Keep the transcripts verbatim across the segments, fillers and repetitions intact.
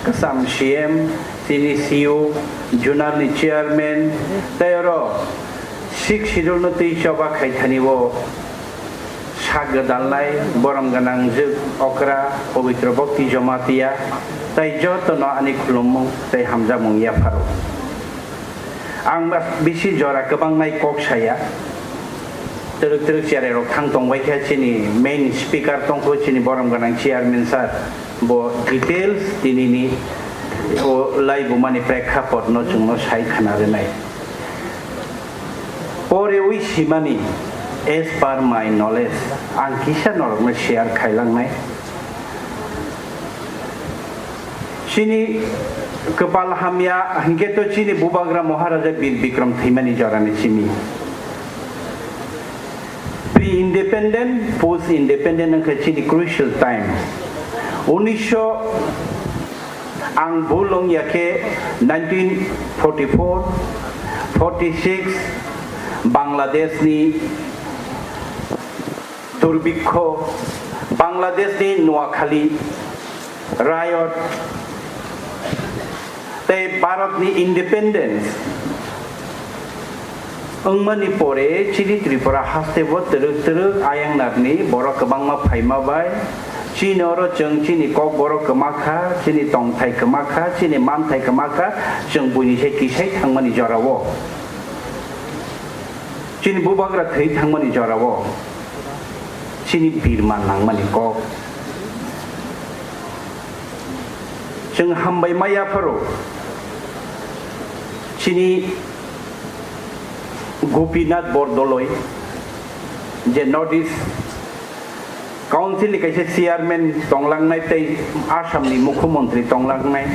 Kwcham C M, chini C E O, Zonal ni Chairman, tei oro Sixth Schedule no twi choba khaithani o sak gwdalnai borom gwnang jwk okra Pabitra Bhakti Jamatia, tei jotono ani khulumung tei hamjakmung yapharo. Ang bas-, bisi jora kwbangnai kok saya. Twrwk twrwk cherai rok thang tongbai kha, chini main speaker tongkho, chini borom gwnang chairman sir, bo details tinini o laibumani prekhapot no chwngno sai khna rwnai. Porewi simani, as per my knowledge, ang kisa norokno share khailangnai. Chini kwpal hamya hinkhe to chini bubagra Maharaja Bir Bikram thwimani jorani simi. Pre-independent, post-independent wngkha chini crucial time. Unisho, ang bul wngya khe nineteen forty-four, forty-six Bangladeshni Durbikho, Bangladeshni Noakhali riot, tei Bharatni independence wngmani pore chini Tripura hasteo twrwk twrwk ayang narni borok kwbangma phaima bai. Chini oro chwng chini kokborok kwma kha, chini tongthai kwma kha, chini manthai kwma kha, chwng buini se kisai thangmani jorao. Chini bubagra thwi thangmani jorao chini birma nangmani kok. Chwng hambai maya pharo chini Gopinath Bordoloi je North East Council ni kaisa chairman tonglangnai tei Assam ni mukhyamantri tonglangnai.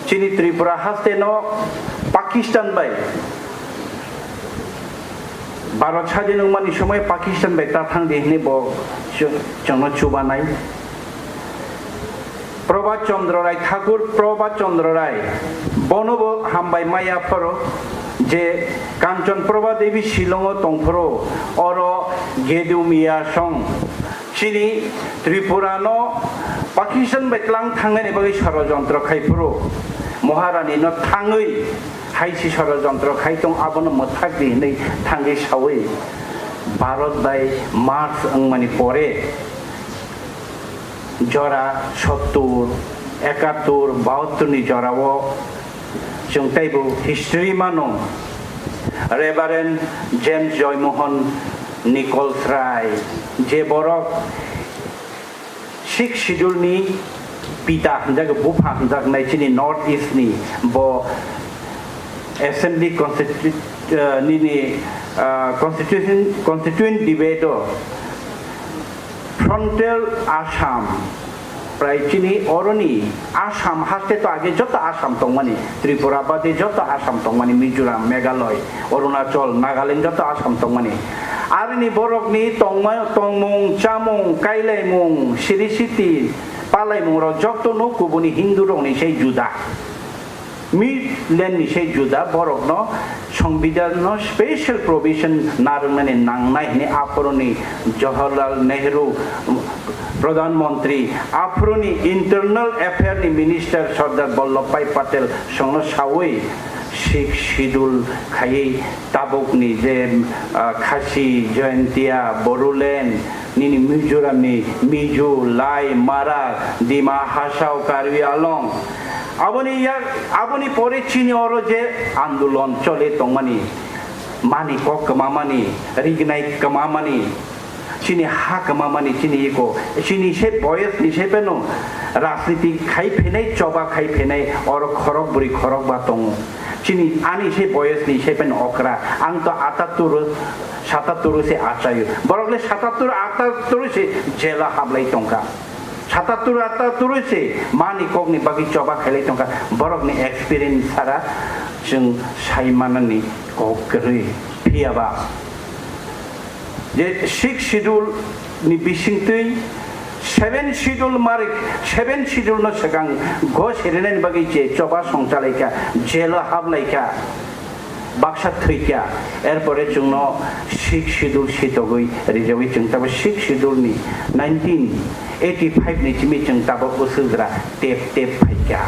Chini Tripura haste no Pakistan bai Bharat sadin wngmani somoi Pakistan bai ta thang di hinwi bo chw-, chwngno chubanai. Prabhat Chandra Rai, Thakur Prabhat Chandra Rai, bono bo hambai maya phoro je Kanchan Prabha Devi Shillong o tong phoro, oro Gedu Miya song chini Tripura no Pakistan bai tlang thangnani bagwi sorojontro khai phuru Maharani no thangwi hai si sorojontro khai tong, abono mwthak di hinwi thangwi sawi Bharat bai merge wngmani pore jora sottur, ekattur, bahattur ni jorao chwng teibo history mano Reverend James Joymohon Nichols Rai, je borok Sixth Schedule ni pita hinjak, bupha hinjaknai chini North East ni bo Assembly Constitu-, eh, nini, ah, Constitution, Constituent Debate o Frontal Assam, prai chini oroni Assam haste to age joto Assam tongmani, Tripura bade joto Assam tongmani, Mizoram, Meghalaya, Arunachal, Nagaland joto Assam tongmani. Arini borokni tongma-, tongmung, chamung, kailaimung, siri siti, palaimung rok joto no kubuni Hindu rokni sei juda. Midland ni se juda borokno Songbidanno special provision narwknani nangnai hwnwi aphuruni Jawaharlal Nehru Pradhan Mantri, aphuruni Internal Affair ni Minister Sardar Vallabhbhai Patel songno sawi Sixth Schedule khaiwi tabukni je, ah, Khasi, Jaintia, Bodoland, nini Mizoramni Mizo, Lai, Mara, Dima Hasao, Karbi Anglong, Aboni yak, aboni pore chini oro je andolon chole tongmani, mani kok kwmamani, rignai kwmamani, chini ha kwmamani, chini iko, chini se boyes ni se peno rajniti khai phenai, choba khai phenai, oro khorok bwrwi khorok ba tongo. Chini ani se boyes ni se peno okra, ang to atattur, satattur se achayo. Borok le satattur, atattur se jela hablai tongkha. Satattur atattur se mani kokni bagwi choba khailai tongkha, borokni experience sara chwng sai manani kok kwrwi. Phiyaba je Sixth Schedule ni bisingtwi Seventh Schedule marik, Seventh Schedule no swkang go serinani bagwi je choba songchalaikha, jelo hablaikha. Baksa thwikha, erpore chwngno Sixth Schedule sitogwi rijagwi chwng tabo Sixth Schedule ni nineteen eighty five ni simi chwng tabuk bwswkra tep tep phaikha.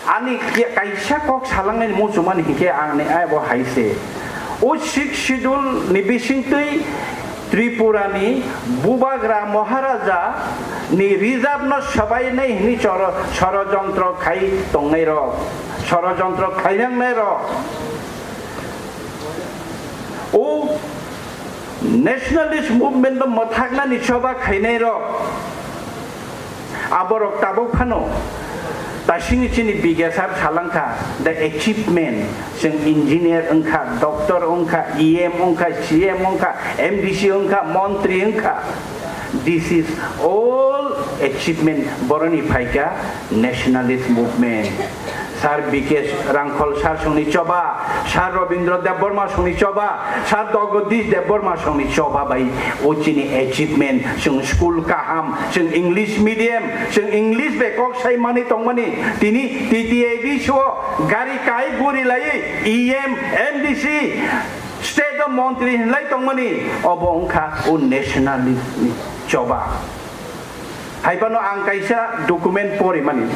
Ani ki-, kaisa kok salangnai muchungmani hinkhe ang ni abo hai se. O Sixth Schedule ni bisingtwi Tripura ni Bubagra Maharaja ni reserve no swbainai hwnwi choro-, sorojontro khai tongnai rok, sorojontro khainangnai rok. O nationalist movement no mwthaknani choba khainai rok. Aborok tabuk phano tasini chini bigasar salangkha, the achievement, chwng engineer wngkha, doctor wngkha, E M wngkha, C M wngkha, M D C wngkha, montri wngkha. This is all achievement boroni phaikha nationalist movement. Sir B K Rangkhol sir songni choba, Sir Robindra Debbarma songni choba, Sir Jagadish Debbarma songni choba bai o chini achievement, chwng school kaham, chwng English medium, chwng English bai kok sai mani tongmani, tini T T A D C o gari kai guri lai E M, M D C, state o montri hinlai tongmani, obo wngkha o nationalist ni choba. Hai phano ang kaisa document porimani,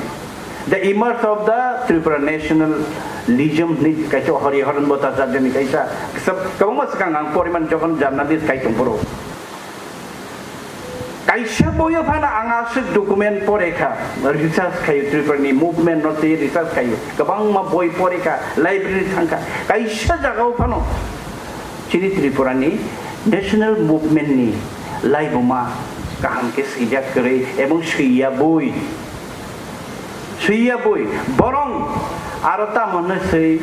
The Emerge of the Tripura Nationalism ni kaisa Hari Haran Bhattacharya ni kaisa, kisa-, kwbangma swkang ang porimani jokhon journalist kai tong phuru. Kaisa boyo phano ang aswk document porekha, research khaio, Tripura ni movement no twi research khaio, kwbangma boi porekha, library thangkha, kaisa jagao phano chini Tripura ni national movement ni laibuma kaham khe swijak kwrwi ebong swiya bui. Swiya bui, borong aro tamo hwnwi swi,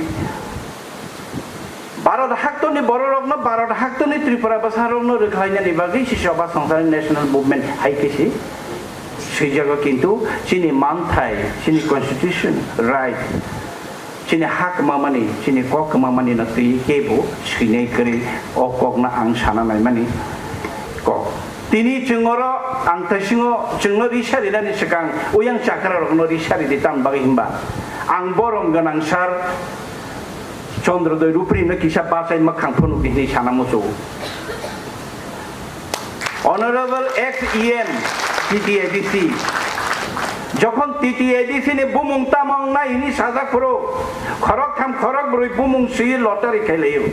Bharat haktoni bororokno, Bharat haktoni Tripura bwsarokno rwkhlainani bagwi sisi oba songchar national movement hai khe si swijago, kintu chini manthai, chini constitution, right, chini ha kwmamani, chini kok kwmamani no twi kebo swinai kwrwi, o kokno ang sana naimani kok. Tini chwng oro ang taisingo chwngno risa rinani swkang uyang chakra rokno risa ridi, tamni bagwi hwnba ang borom gwnang sir Chandrodoi Rupri no kisa bachai mwkhang phunukdi hwnwi sana muchungo. Honorable ex E M T T A D C, jokhon T T A D C ni bumung tamo wngnai hwnwi sajak phuru, khoroktham khorokbrwi bumung swiwi lottery khailaio.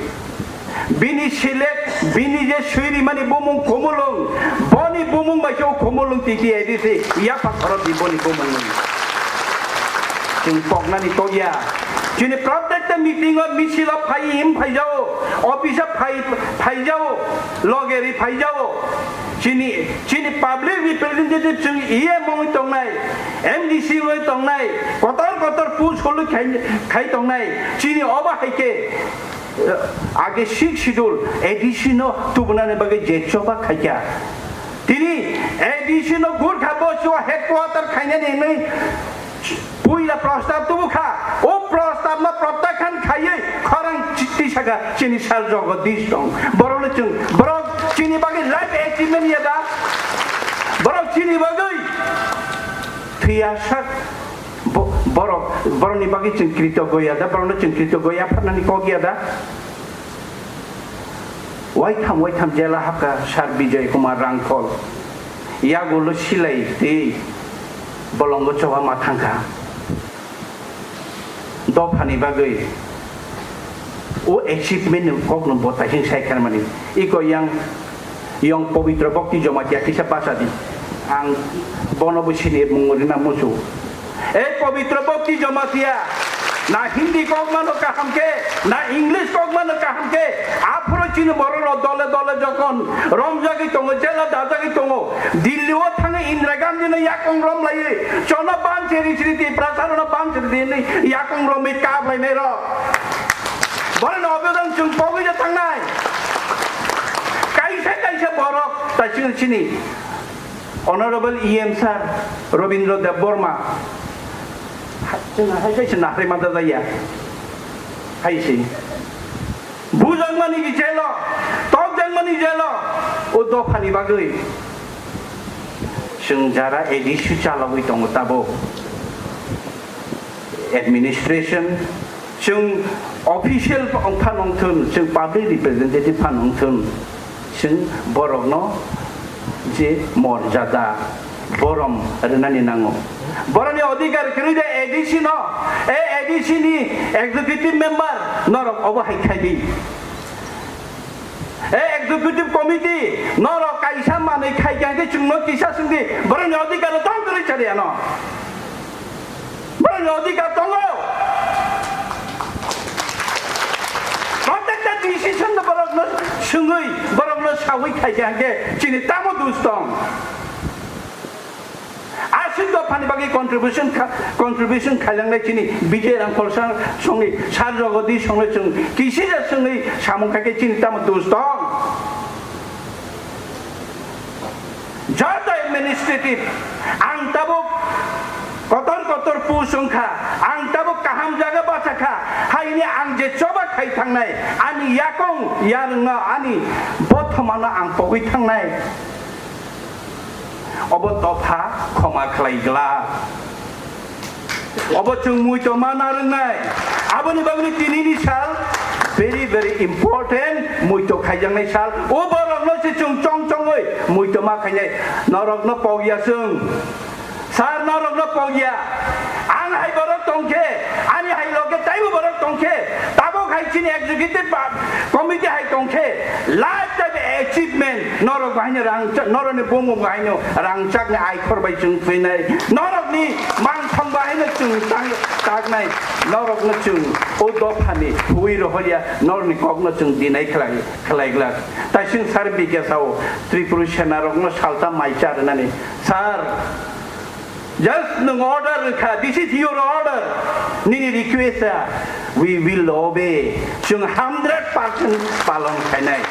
Bini select, bini je swirimani bumung Khumulwng, boni bumung bai khe o Khumulwng T T A D C yapha khorokdi boni bumung. Chwng poknani tokya. Chini protekta meeting o, misil o phai him phaijao, office o phai, phaijao, loge ri phaijao. Chini, chini public representative chwng E M wngwi tongnai, M D C wngwi tongnai, kotor kotor post holwi khai, khai tongnai. Chini obo hai khe, eh, age Sixth Schedule A D C no tubunani bagwi je choba khaikha. Tini A D C no Gurkha Bostu headquarter khainani hwnwi puila prostab tubu kha, o prostab no protyakhan khaiwi khorang chi-, tisa kha chini sir Jagadish tong. Borok no chwng, borok chini bagwi life achievement ya da? Borok chini bagwi thwiya sak, bo-, borok, borok ni bagwi chwng kritogo ya da? Borok no chwng kritogo ya phanani kok ya da? Waitham waitham jela hapkha sir Bijoy Kumar Rangkhol. Yagulo silai twi bolongo choba ma thangkha. Dophani bagwi o achievement ni kokno bo taising sai kharmani. Iko yang, yang Pabitra Bhakti Jamatia kisa basa di. Ang bono bo sini mung rina musu. Ei Pabitra Bhakti Jamatia, na Hindi kok mano kaham khe, na English kok mano kaham khe, aphuru chini borok rok dole dole jokhon romjagwi tongo, jela dajagwi tongo, Delhi o thangwi Indira Gandhi no yakung rom laiwi, chono ban cheri chiri Tiprasa rok no ban cheri di hinwi yakung romwi kap lainai rok. Borok no obedan chwng pogwi je thangnai. Kaisa kaisa borok ta chini chini Honorable E M sir Robindra Debbarma, ha-, chwng hai kaisa nahrai manta jaya. Hai se. Bujangmani jelo, tokjangmani jelo, o dophani bagwi. Chwng jara A D C chalogwi tongo tabuk. Administration, chwng official phan wngthun, chwng public representative phan wngthun, chwng borokno je morjada, borom rwnani nango. Boroni odhikar kwrwi de A D C no, e A D C ni executive member norok obo hai khai di. E executive committee norok kaisa manwi khai kha khe chwngno kisa swng di, boroni odhikar tong kwrwi chari ano. Borokni odhikar tongo. Protekta decision no borokno swngwi, borokno sawi khaikha hwnkhe chini tamo dus tong? Aswk dophani bagwi contribution kha-, contribution khailangnai chini B J Rangkhol songni sar jogodi songno chwng kisija swngwi samung khaikhe chini tamo dus tong? Joto administrative, ang tabuk kotor kotor post wngkha, ang tabuk kaham jaga bachakha, haini ang je choba khai thangnai, ani yakung yarwngno, ani bothomano ang pogwi thangnai. Obo dopha khoma khlai glak. Obo chwng muitu ma narwknai. Aboni bagwi tinini sal very, very important, muitu khaijaknai sal. O borokno se chwng chong chongwi muitu ma khainai. Norokno pogya chwng. Sir, norokno pogya. Ang hai borok tongkhe, ani hai loge taibo borok tongkhe, tabuk hai chini executive ba-, committee hai tongkhe, lifetime achievement, norok bahaino rangchak, norokni bumung bahaino rangchakni aikhor bai chwng thwinai, norokni mangthong bahaino chwng tang-, taknai, norokno chwng o dophani hui rohorya, norokni kokno chwng dinai khlai, khlai glak. Taising sir bikya sao, Tripuri Sena rokno salta mai cha rwnani. Sir, just nwng order rwkha, this is your order. Nini request, uh, we will obey. Chwng hundred percent palon khainai.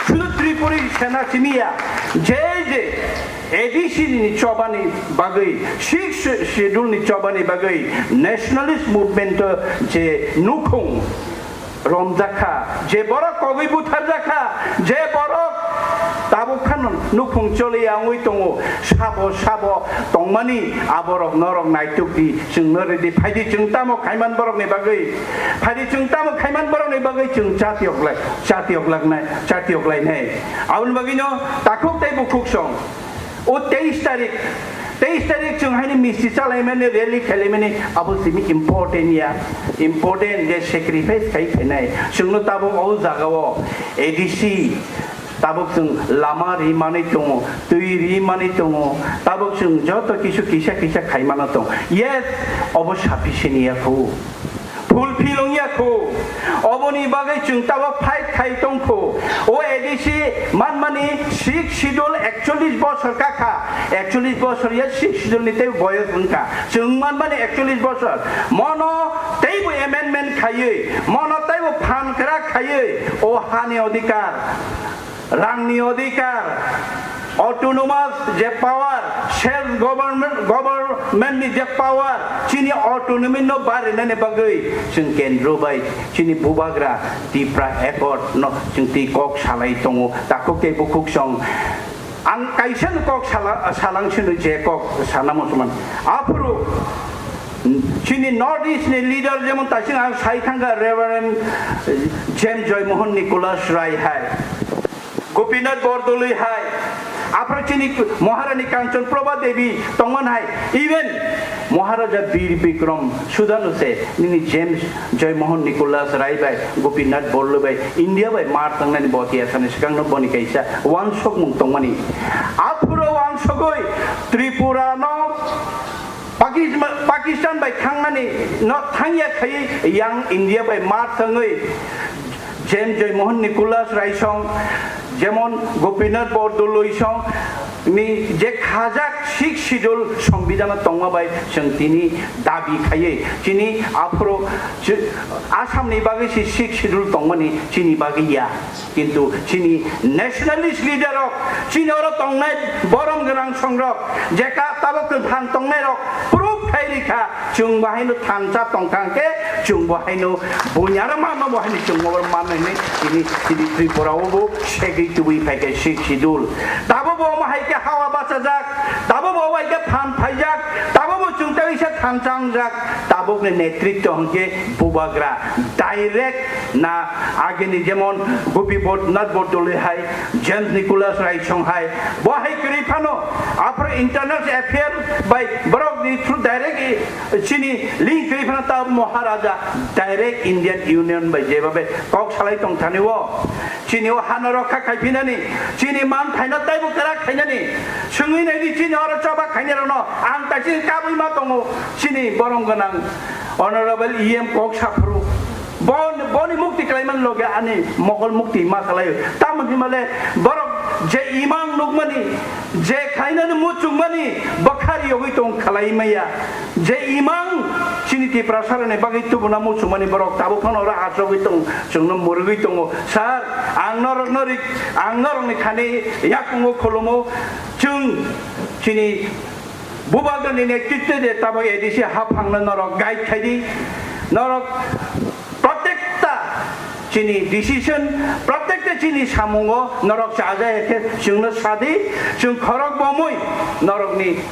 Shudu Tripuri Sena simiya, je je A D C ni chobani bagwi, sixth schedule ni chobani bagwi, nationalist movement, uh, je nukhung romjakha, je borok kogwi butharjakha, je borok tabuk phano nukhung choliya wngwi tongo, sabo sabo tongmani aborok norok naituk di, chwngno ridi, phaidi chwng tamo khaiman borokni bagwi, phaidi chwng tamo khaiman borokni bagwi chwng chatiyok lai, chatiyok laknai, chatiyok lainai. Aboni bagwino takhuk tei bukhuk song. O teis tarik, teis tarik chwng haino misti chalaimani, rally khailaimani, abo simi important ya, important je sacrifice khai phainai. Chwngno tabuk o jagao A D C, tabuk chwng lama ri manwi tongo, twi ri manwi tongo, tabuk chwng joto kisu kisa kisa khai mano tong. Yes, obo sufficient ya khu. Fulfill wngya khu. Oboni bagwi chwng tabo fight khai tong khu. O A D C manmani sixth schedule ekchollish bosor kakha. Ekchollish bosor ya sixth schedule ni tei boyos wngkha. Chwng manmani ekchollish bosor. Mono teibo amendment khaiwi, mono teibo phan kwrak khaiwi o hani odhikar, rangni odhikar, autonomous je power, self government, government ni je power, chini autonomy no barinani bagwi chwng kendro bai chini bubagra Tipra Accord no chwng twi kok salai tongo, takhuk tei bukhuk song. Ang kaisa no kok sala-, salang sino je kok sana musulman. Aphuru chini North East ni leader jemon taising ang sai thangkha Reverend James Joymohon Nicholas Rai hai. Gopinath Bordoloi hai, aphuru chini Maharani Kanchan Prabha Devi tongman hai, even Maharaja Bir Bikram Sudhanu se nini James Joymohon Nicholas Rai bai, Gopinath Bordoloi bai, India bai mar tangnani botiya sani swkangno boni kaisa wansukmung tongmani. Aphuru wansugwi Tripura no Pakis-, Pakistan bai thangnani no thangya khai yang India bai mar tangwi James Joymohon Nicholas Rai song, jemon Gopinath Bordoloi song ni je khajak sixth schedule songbidhano tongma bai chwng tini dabi khaiwi chini aphuru chi-, Assam ni bagwi si sixth schedule tongmani chini bagwi ya. Kintu chini nationalist leader rok, chini oro tongnai borom gwnang song rok, je ka tabuk kwthang tongnai rok proof khai rikha, chwng bo haino thansa tongkha hwnkhe, chwng bo haino bunyarma no bo haino chwng bo manwi hinwi chini, chini Tripura o bo segwi tubui phaikha sixth schedule. Tabuk bo omo hai khe hawa bachajak, tabuk bo omo hai khe phan phaijak, tabuk bo chwng tei sa Thangjak tabukni netritwo hwnkhe Bubagra direct na agini jemon Gopibodh Nath Bordoloi hai, James Nicholas Raisong hai, bo hai kwrwi phano aphuru internal affair bai borok ni through direct i-, chini link kwrwi phano ta Maharaja direct Indian Union bai jebabe kok salai tong thani o. Chini o hano rokha khaiphinani, chini man phaino taibo kwrak khainani, swngwi naidi chini oro choba khainai rokno ang taising kabwi ma tongo, chini borom gwnang Honorable E M kok saphuru. Bon-, boni mukti khlaiman loge ani mokol mukti ma khlai. Tamoni himale borok je imang nukmani, je khainani muchungmani bwkhari yogwi tong khlai maya. Je imang chini Tiprasarani bagwi tubuna muchungmani borok tabuk phano oro achogwi tong, chwngno mwrwgwi tongo. Sir, ang norokno ri-, ang norokni thani yakungo khulumo. Chwng chini Bubagrani netritwo de tabuk A D C haphangno norok guide khaidi. Norok protekta chini decision, protekta chini samungo norok chajaya khe chwngno sadi, chwng khorok bomwi norokni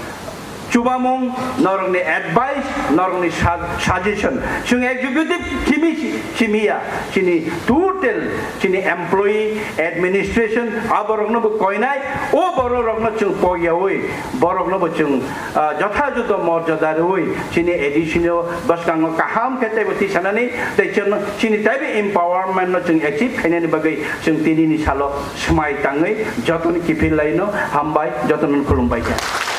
chubamung, norokni advice, norokni sa-, suggestion. Chwng executive simi, simiya, chini total, chini employee, administration, aborokno bo koinai, o bororokno chwng pogyawi, borokno bo chwng, ah, jothajoto morjada rwi, chini A D C no bwskango kaham khe teibo tisanani, tei chwng chini teibo empowerment no chwng achieve khainani bagwi chwng tinini salo swmai tangwi jotoni kiphil laino hambai, jotono khulumbai kha.